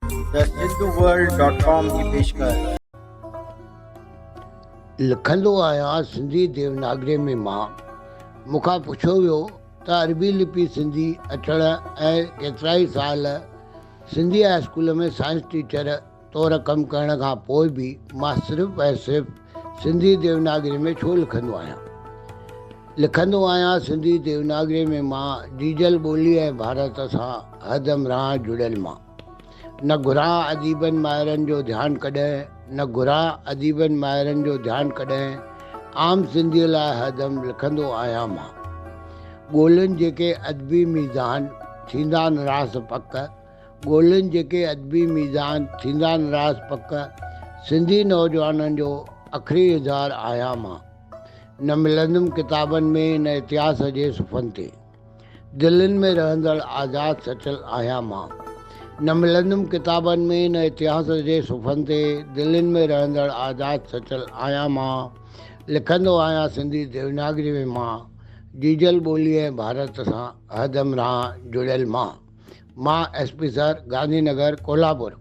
The Sindhu world dot com جي پيشڪش. لکندو آهيان سنڌي ديوناگري ۾ مان. مون کان پڇيو ويو ته عربي لپي سنڌي اچڻ ۽ ڪيترائي سال Sindhi high school ۾ science teacher طور ڪم ڪرڻ کان پوء به مان صرف ۽ صرف سنڌي ديوناگري ۾ ڇو لکندو آهيان؟ لکندو آهيان سنڌي ديوناگري ۾ مان جيجل ٻولي ۽ ڀارت سان هردم رهان جڙيل مان. نه گهران اديبن ماهرن جو ڌيان ڪڏهن، نه گهران اديبن ماهرن جو ڌيان ڪڏهن، عام سنڌيء لاء هردم لکندو آهيان مان. ڳولين جيڪي ادبي ميزان، ٿيندا نراس پڪ، ڳولين جيڪي ادبي ميزان، ٿيندا نراس پڪ، سنڌي نوجوانن جو اکري اظهار آهيان مان. نه ملندم ڪتابن ۾، نه اتهاس جي صفحن تي. دلين ۾ رهندڙ آزاد سچل آهيان مان. نه ملندم ڪتابن ۾ نه اتهاس جي صفحن تي، دلين ۾ رهندڙ آزاد سچل آهيان مان. لکندو آهيان سنڌي ديوناگري ۾ مان، جيجل ٻولي ۽ ڀارت سان هردم رهان جڙيل مان. مان S P sir, Gandhi Nagar, Kolhapur.